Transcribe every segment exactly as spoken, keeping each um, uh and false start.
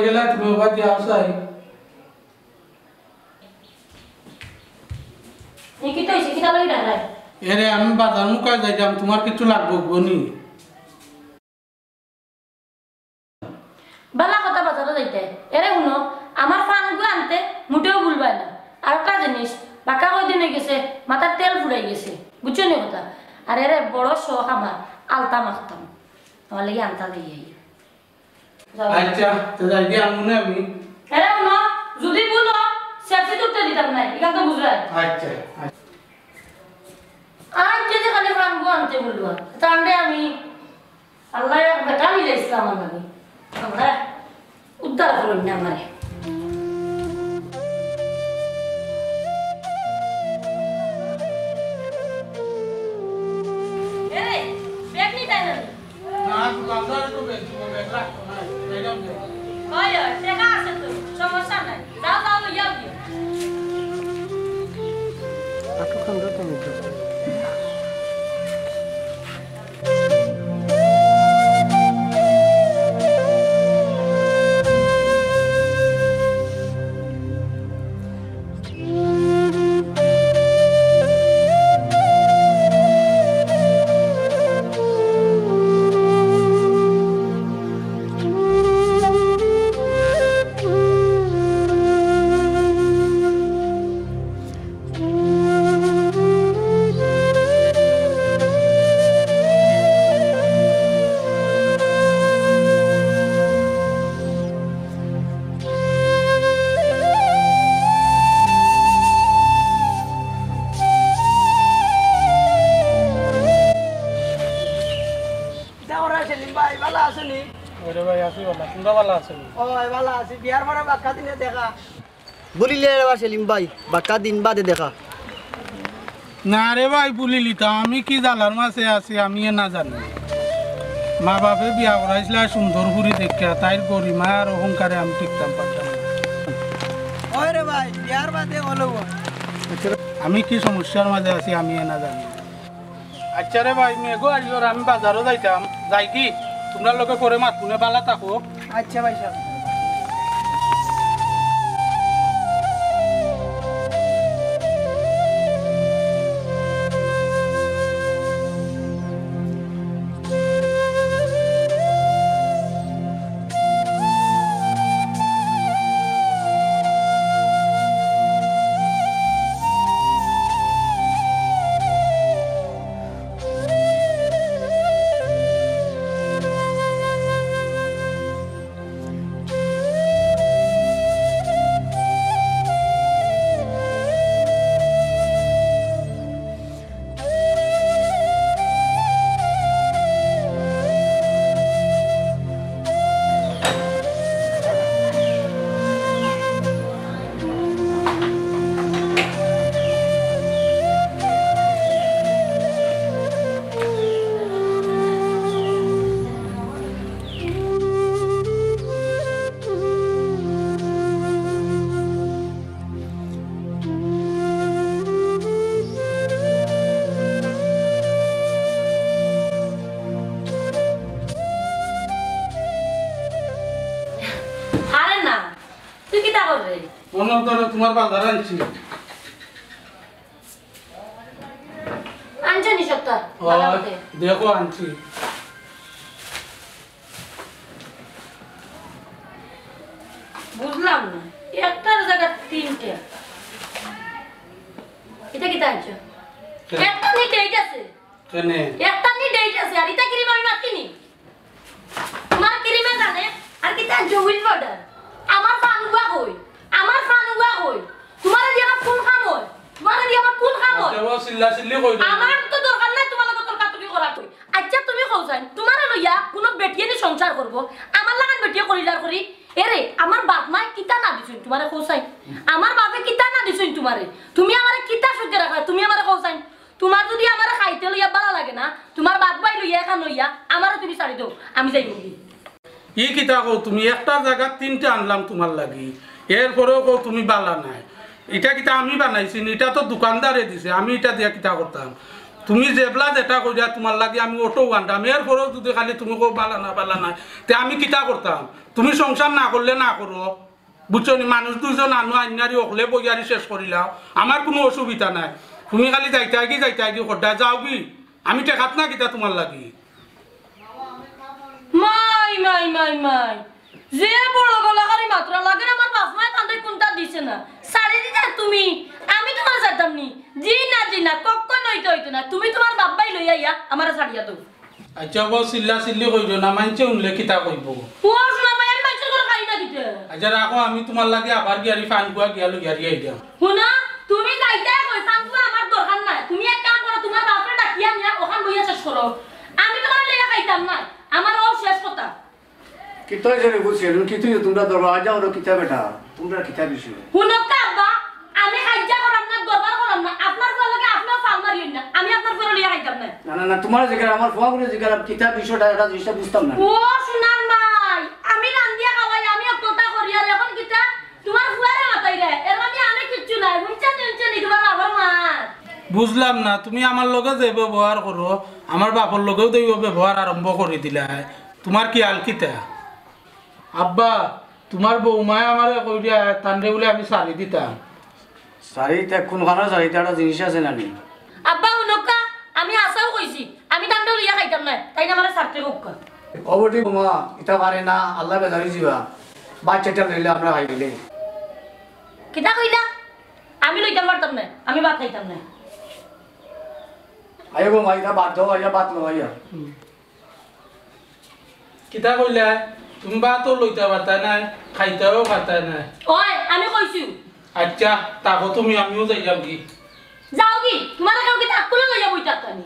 এলা তুমি ওবা দিয়া আসাই। ই কিতা অইছে? কিতা লাগি ডাকাই? এরে, আমি বাজার মুকায় যাইতাম, তুমার কিছু লাগবো গনি? বালা কথা বাজারো যাইতে। এরে হুনো, আমার ফানগু আনতে মুটেও ভুলবায় না। আর একটা জিনিস, বাক্কা কয়দিন অই গেছে, মাথার তেল ফুরাই গেছে। বুঝছো নি কথা? আর এরে বড় শখ আমার, আলতা মাখতাম। আমার লাগি আনতা লই আইও। যাও। আচ্ছা, তো যাই গিয়া আনমু না আমি। এরে হুনো, যদি ভুল অয়, সেফটি তুলতে দিতাম না, ইখান তো বুঝরায়। আচ্ছা, আচ্ছা। আইজ যদি খালি ফানগু আনতে ভুলবা, তাইলে আমি আল্লায় এক বেটা মিলাইছলা আমার লাগি। আল্লায় উদ্ধার করইন না আমারে। এরে, ব্যাগ নিতায় না নি? না, দোকানদারে তো ব্যাগ দিব, ব্যাগ রাখতো না। এই যাও, যাও। অয়, অয়, টেকা আছে তো, সমস্যা নাই। যাও, যাও, লইয়া দিও। কিতা করো সেলিম ভাই, ভালা আছো নি? ওরে ভাই, আছি ভালা, তুমরা ভালা আছো নি? অয়, ভালা আছি। বিয়ার পরে বাক্কা দিনে দেখা। ভুলিলে রে বা সেলিম ভাই, বাক্কা দিন বাদে দেখা। না রে ভাই, ভুলিলিতাম, আমি কি জ্বালার মাঝে আছি, আমি এ না জানি। মা বাপে বিয়া করাইছলা সুন্দর ফুরি দেখিয়া, তাইর গরিমা আর অহংকারে আমি টিকতাম পারতাম না। অয় রে ভাই, বিয়ার বাদে অইলো। আমি কি সমস্যার মাঝে আছি, আমি এ না জানি। আচ্ছা রে ভাই, মেঘও আইলোর, আমি বাজারো যাইতাম। যাই কি? তুমরার লগে পরে মাতমুনে, ভালা থাকো। আচ্ছা ভাই সাব। আরে না, তুই কিতা কররে? মনে ধরো তুমার বাজার আনছি। আনছো নি সবতা? ও, ভালা মতে। দেখো আনছি। বুঝলাম না, একটার জাগাত তিনটা। ইটা কিতা আনছো? কেন? একটা নি date আছে। কেনে? একটা নি date আছে, আর ইটা cream আমি মাখি নি। তুমার cream এ জানে, আর কিতা আনছো? Wheel powder। আমার ফানুয়া কই? আমার ফানুয়া কই? তুমারে দিয়া আমার কুন কাম অয়? তুমারে দিয়া আমার কুন কাম অয়? আচ্ছা, ও চিল্লা চিল্লি কই দে। আমার তো দরকার নাই তুমার লগে তর্কাতর্কি করার কই। আচ্ছা, তুমি কও চাইন, তুমারে লইয়া কুনু বেটিয়ে নি সংসার করবো? আমার লাখান বেটিয়ে করিলার করি? এরে, আমার বাপ মায় কিতা না দিছইন তুমারে কও চাইন? আমার বাপে কিতা না দিছইন তুমারে? তুমি আমারে কিতা সুখে রাখো? তুমি আমারে কও চাইন? তুমার যুদি আমারে খাইতে লইয়া ভালা লাগে না, তুমার বাপ ভাই লইয়া এখান লইয়া, আমারে তুমি ছাড়ি দেও, আমি যাইমুগি। ই কিতা কও তুমি? একটা জাগাত তিনটা আনলাম তুমার লাগি, এরপরেও কও তুমি ভালা নায়। ইটা কিতা আমি বানাইছি নি? ইটা তো দোকানদারে দিছে, আমি ইটা দিয়া কিতা করতাম? তুমি যেবলা যেটা কইরা তুমার লাগি আমি অটো আনরাম, এরপরেও যুদি খালি তুমি কও বালা না, বালা না, তে আমি কিতা করতাম? তুমি সংসার না করলে না করো, বুঝছো নি? মানুষ দুইজন আনো, আইনারি অকলে বইয়ারি শেষ করিলাও, আমার কুনু অসুবিধা নাই। তুমি খালি যাইতায়গি, যাইতায়গি কররায়, যাওগি। আমি ঠেকাত না কিতা তুমার লাগি? মাই, মাই, মাই, মাই। যে বড় গলাখানি মাতরা লাগে না, আমার বাপ মায় তানরে কুনতা দিছে না। ছাড়ি দিতা তুমি, আমি তুমার যাইতাম নি। জি না, জি না, কখনো অইতো অইতো না। তুমি তুমার বাপ ভাই লইয়া আইয়া আমারে ছাড়িয়া দেও। আইচ্ছা, অউ চিল্লা চিল্লি কইরো না, মাইনষে হুনলে কিতা কইবো? ও শোনা ভাই, আমি মাইনষর ঘরো খাই না কিতা? আইচ্ছা, রাখো, আমি তুমার লাগি আবার গিয়ারি ফাঙ্গুয়া গিয়া লইয়ারি আইরাম। হুনো, তুমি যাইতায় কই, ফাঙ্গুয়া আমার দরকার নাই। তুমি এক কাম করো, তুমার বাপরে ডাকিয়া আনিয়া অখান বইয়া শেষ করো। আমি তুমারে লইয়া খাইতাম না, আমার অউ শেষ কথা। কিতা অইছে রে বুঝছি, কিতা অইছে? তুমরা দরবার যাও রে, কিতা বেটা? তুমরা কিতা বিষয়? হুনউক্কা আব্বা, আমি হাইজ্জা করাম না, দরবার করাম না, আপনার ফুয়ার লগে আপনেও ফাল মারিয়েন না, আমি আপনার ফুয়ারে লইয়া খাইতাম না। না, না, না, তুমার জিগার, আমার ফুয়াগুরে জিগার, কিতা বিষয়টা, এটা জিনিসটা বুঝতাম না। ও সোনার মাই, আমি রান্দিয়া খাওয়াই, আমি অকলতা করি, আর এখন কিতা? তুমার ফুয়ারে মাতাইরে, এর মানে আমি কিচ্ছু নাই, বুঝছো নি, বুঝছো নি, তুমার বাপর মার। বুঝলাম না, তুমি আমার লগে যে ব্যবহার করো, আমার বাপর লগেও তো অউ ব্যবহার আরম্ভ করি দিলায়। তুমার খিয়াল কিতা? আব্বা, তুমার বৌমায় আমারে কইরা, তানরে বুলে আমি ছাড়ি দিতাম। ছাড়ি দিতা, কুনখানো ছাড়ি দিতা, একটা জিনিস আছে না নি? আব্বা, হুনউক্কা, আমি হাছাউ কইছি, আমি তানরে লইয়া খাইতাম না, তাইন আমারে ছাড়তে কউক্কা। ও বেটি বৌমা, ইতা পারে না, আল্লায় বেজার অইযিবা। বাচ্চাটা লইলে আমরা খাই দিলে। কিতা কইলা? আমি লইতাম পারতাম না, আমি ভাত খাইতাম না। আইও বৌমা, ইতা বাদ দেও, আইয়া ভাত লও আইয়া। কিতা কইলায়? তুমি ভাতও লইতা পারতায় নায়, খাইতাও পারতায় নায়। ওই, আমি কইছি। আইচ্ছা, থাকো তুমি, আমিও যাইরাম গি। যাওগি, তুমারে কেউ কিতা আক্কুলে লইয়া বই থাকতা নি?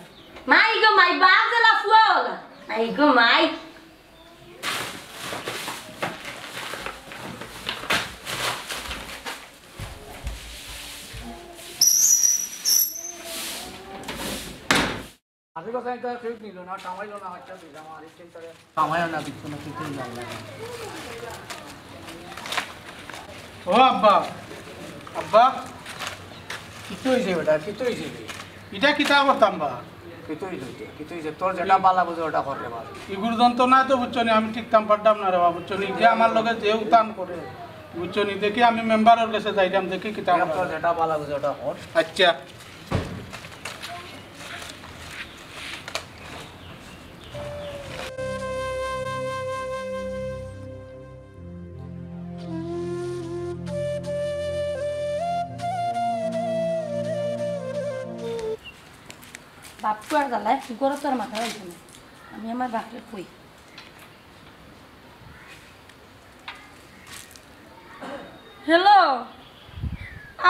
মাই গো মাই, বাপ যেলা ফুয়া অলা। মাই গো মাই। আশি বছর এটা কেউ নিল না, কামাইলো না, বাচ্চা দিলাম, আর এই চিন্তায় কামাইও না, কিছু না, কিছু জানে না। ও আব্বা, আব্বা, কিতা অইছে বেটা, কিতা অইছে রে? ইটা কিতা করতাম বা? কিতা অইছে, কিতা অইছে? তোর যেটা বালা বুঝে ওটা কর রে বাবা। ইগুর যন্ত্রণায় তো বুঝছো নি, আমি টিকতাম পারতাম না রে বাবা, বুঝছো নি? যে আমার লগে যে উতান করে, বুঝছো নি? দেখি আমি মেম্বারর গেছে যাইরাম, দেখি কিতা তোর করে। যেটা বালা বুঝে ওটা কর। আইচ্ছা। বাপ তো আর জ্বালায়, ঘরো তো আর মাথা পাইছে না। আমি আমার বাপরে কই। হ্যালো,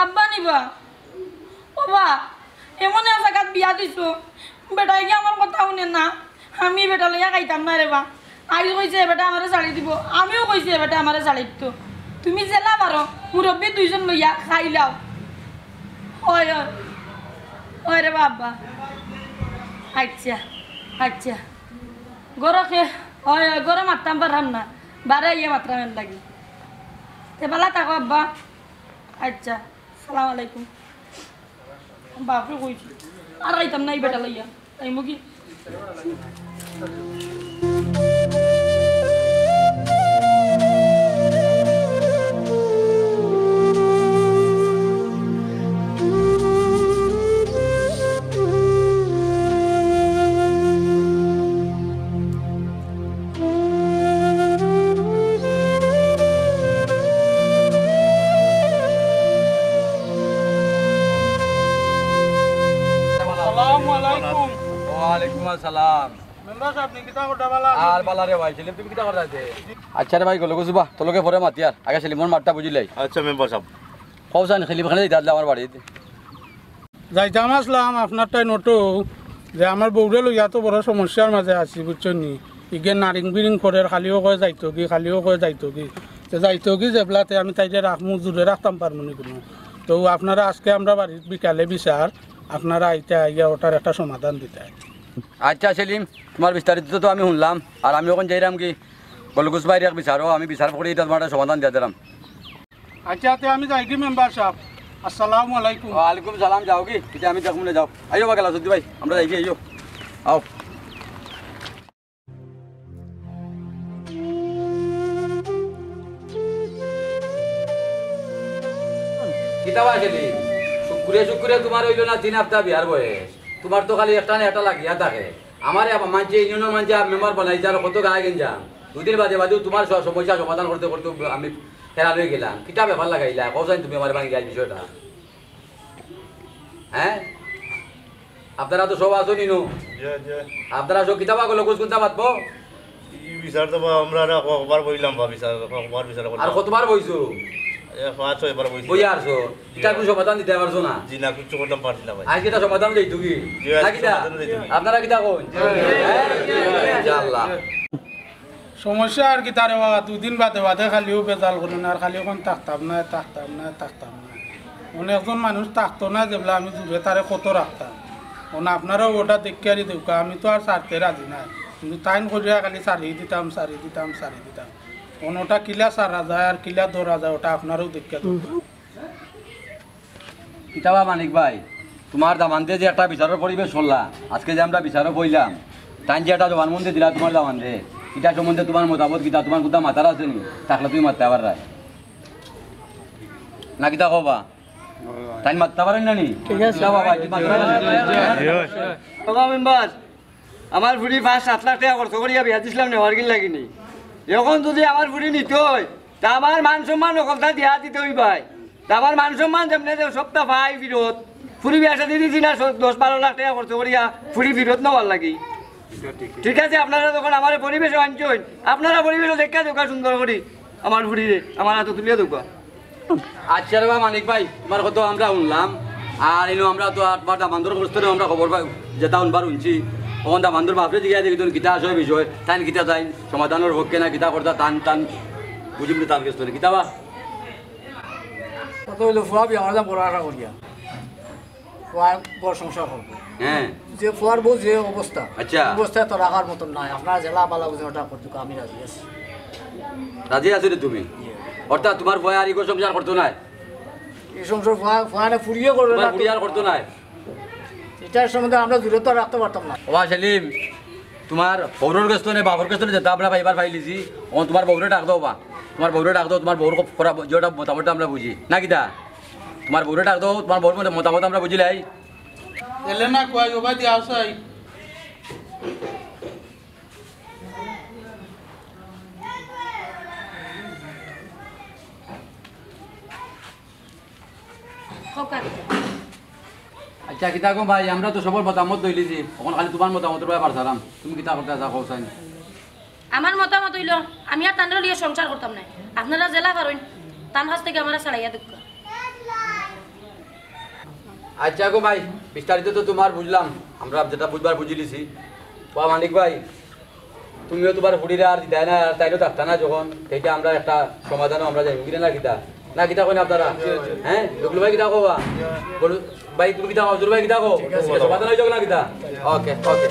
আব্বা নি বা? ও বা, এমন এক জাগাত বিয়া দিছো, বেটায় কি আমার কথা হুনে না? আমি বেটা লইয়া খাইতাম না রে বা। আইজ কইছে এ বেটা আমারে ছাড়ি দিবো, আমিও কইছি এ বেটা আমারে ছাড়ি দিতো। তুমি যেলা পারো, মুরব্বি দুইজন লইয়া খাইলাও। অয়, অয়। অয় রে বা আব্বা। আইচ্ছা, আইচ্ছা। ঘরো কে, অয়, অয়, ঘরো মাততাম পাররাম না। বারে আইয়া মাতরাম এরলাগি। তে বালা থাকো আব্বা। আইচ্ছা, সালাম আলাইকুম। বাপরে কইছি, আর আইতাম না ই বেটা লইয়া। আইমু কি? আসসালামু আলাইকুম। ওয়ালাইকুম আসসালাম। মেম্বার সাব, নি কিতা করতা, বালা আছইন? আর বালা রে ভাই, সেলিম, তুমি কিতা করতা যে? আইচ্ছা রে ভাই, গলো গো সুবা, তোর লগে পরে মাতিয়ার, আগে সেলিমর মাতটা বুঝিলাই। আইচ্ছা মেম্বার সাব। কও চাইন, সেলিম খানে যাইতা আছলা আমার বাড়িত। যাইতাম আছলাম আপনার টাইন অটো, যে আমার বউরে লইয়া তো বড় সমস্যার মাঝে আছি, বুঝছো নি? ইগে নারিং বিরিং করের, খালিও কয় যাইতোগি, খালিও কয় যাইতোগি। তে যাইতোগি যেবলাতে আমি তাইরে রাখমু, জুরে রাখতাম পারমু নি কুনু। তো আপনারা আজকে আমরার বাড়িত বিকালে বিচার, আপনারা আইতা, আইয়া ওটার একটা সমাধান দিতা। আইচ্ছা সেলিম, তুমার বিস্তারিত তো আমি হুনলাম, আর আমি অখন যাইরাম গি, বলগুস ভাইর এক বিচারো, আমি বিচার করি ইটা তুমার একটা সমাধান দিয়া দিরাম। আইচ্ছা, তে আমি যাইগি মেম্বার সাব। আসসালামু আলাইকুম। ওয়ালাইকুম সালাম, যাও কি? ইটা আমি দেখমু নে, যাও। আইও বা গেলা সত্যি ভাই, আমরা যাই কি, আইও। আও। কিতা বা খেলি? শুক্কুরে শুক্কুরে তুমার অইলো না তিন হাপ্তা বিয়ার বয়স। তুমার তো খালি একটা না একটা লাগিয়া থাকে। আমারে আবার মানষে, ইউনিয়নর মানষে আর মেম্বার বানাইছে আর কত গায়ে গেঞ্জাম। দুদিন বাদে বাদেউ তুমার স-, সমস্যা সমাধান করতে করতে আমি হেরান অইগেলাম। কিতা ব্যাপার লাগাইলা? কও চাইন তুমি আমারে ভাঙ্গিয়া বিষয়টা। হ্যাঁ? আপনারা তো সব আছইন ইনো। জি, জি। আপনারা সব কিতা বা গলো, কুছ কুন্তা মাতবো? ই বিচার তো বা আমরা আর কতবার বইলাম বা বিচার, কতবার বিচার করলাম। আর কতবার বইছো? এ, পাঁচ ছয়বার বইছি। বইয়া আরছো? জি। ইটা কুনু সমাধান দিতা পারছো না? জি না, কিচ্ছু করতাম পারছি না ভাই। আইজ ইটা সমাধান দেইতো কি? জি, আইজ না কিতা? সমাধান দেইতো কি? আপনারা কিতা কইন? হ্যাঁ? ইনশাআল্লাহ। সমস্যা আর কিতা রে বা, দুদিন বাদে বাদে খালিউ বেজাল করইন আর খালি কইন থাকতাম না, থাকতাম না, থাকতাম না। অখন একজন মানুষ থাকতো না যেবলা আমি জুরে তারে কত রাখতাম। অখন আপনারাও ওটা দেখিয়া দেউক্কা, আমি তো আর ছাড়তে রাজি না। কিন্তু তাইন করিয়া খালি ছাড়ি দিতাম, ছাড়ি দিতাম, ছাড়ি দিতাম। অখন ওটা কিলা ছাড়া যায় আর কিলা ধরা যায়, ওটা আপনারাও দেখিয়া দেউক্কা। কিতা বা মানিক ভাই, তুমার দামান্দে যে একটা বিচারর পরিবেশ করলা, আজকে যে আমরা বিচারো বইলাম, তাইন যে একটা জবানবন্দি দিলা তুমার দামান্দে, ইটা সম্বন্ধে তুমার মতামত কিতা? তুমার কুন্তা মাতার আছে নি? থাকলে তুমি মাততায় পাররায়। না কিতা কও বা? তাইন মাততায় পারইন না নি? ঠিক আছে। কিতা বা ভাই, তুমি মাততায় পারো না? বাবা মেম্বার, আমার ফুড়ি পাঁচ সাত লাখ টেকা খরচ করিয়া বিয়া দিছলাম নেওয়ার গিন লাগি নি। অখন যুদি আমার ফুড়ি নিতে অয়, তে আমার মান সম্মান হকলতা দিয়া দিতে অইবায়। তে আমার মান সম্মান যেমনে যে সবতা পাই ফিরত, ফুড়ি বিয়া শাদি দিছি না, স-, দশ বারো লাখ টেকা খরচ করিয়া ফুড়ি ফিরত নেওয়ার লাগি। ঠিক আছে, আপনারা যখন আমারে পরিবেশো আনছইন, আপনারা পরিবেশো দেখিয়া দেউক্কা সুন্দর করি আমার ফুড়িরে, আমার আতো তুলিয়া দেউক্কা। আচ্ছা রে বা মানিক ভাই, তুমার কথা আমরা হুনলাম। আর ইনো আমরা তো আর তুমার দামান্দর কাছ থাকি আমরা খবর পাই, যেটা হুনবার হুনছি। অখন দামান্দর বাপরে জিগাইয়া দেখি তুমি কিতা আসল বিষয়, তাইন কিতা চাইন, সমাধানর পক্ষে না কিতা করতা, তান, তান বুঝিমু তান কাছ থাকি। কিতা বা? কত অইলো ফুয়া বিয়া করলাম বড় আশা করিয়া। ফুয়ার ঘর সংসার করবো। হ্যাঁ। যে ফুয়ার বউ যে অবস্থা, আচ্ছা। অবস্থায় তো রাখার মতন নাই। আপনারা যেলা ভালা বুঝইন ওটা করতে, আমি রাজি আছি। রাজি আছো রে তুমি? ইয়ে। অর্থাৎ তুমার ফুয়ায় আর ই ঘর সংসার করতো নায়? ই সংসার ফুয়া, ফুয়ায় না ফুড়িয়ে করবে তুমার না তো। ফুড়িয়ে আর করতো নায়? ইটার সম্বন্ধে আমরা দূরে তো রাখতে পারতাম না। ওবা সেলিম, তুমার বউরর কাছ থাকি, বাপর কাছ থাকি যেটা আমরা পাইবার পাইলিছি, অখন তুমার বউরে ডাক দেও বা। তুমার বউরে ডাক দেও, তুমার বউর খুব খরাপ, যেটা মতামতটা আমরা বুঝি। না কিতা? তুমার বউরে ডাক দেও, তুমার বউর মতে মতামত আমরা বুঝিলাই। এলে না কই, ওবা দিয়া আছাই। আচ্ছা, কিতা কও ভাই, আমরা তো সবর মতামত লইলিছি, অখন খালি তুমার মতামতর ব্যাপার চাইরাম। তুমি কিতা করতে চাও, কও চাইন। আমার মতামত অইলো, আমি আর তানরে লইয়া সংসার করতাম নায়। আপনারা যেলা পারইন, তান কাছ থাকি আমারে ছাড়াইয়া দেউক্কা। আচ্ছা গো ভাই, বিস্তারিত তো তুমার বুঝলাম, আমরা যেটা বুঝবার বুঝিলিছি। ওবা মানিক ভাই, তুমিও তুমার ফুড়িরে আর দিতায় না, আর তাইনও থাকতা না যখন, সেইটা আমরা একটা সমাধানও আমরা যাইমু, কিতা না কিতা? না কিতা কইন আপনারা? হ্যাঁ? বকুল ভাই কিতা কও বা? বলো, ভাই তুমি কিতা কও? জুর ভাই কিতা কও? সমাধান অইযাউক না কিতা? ওকে, ওকে।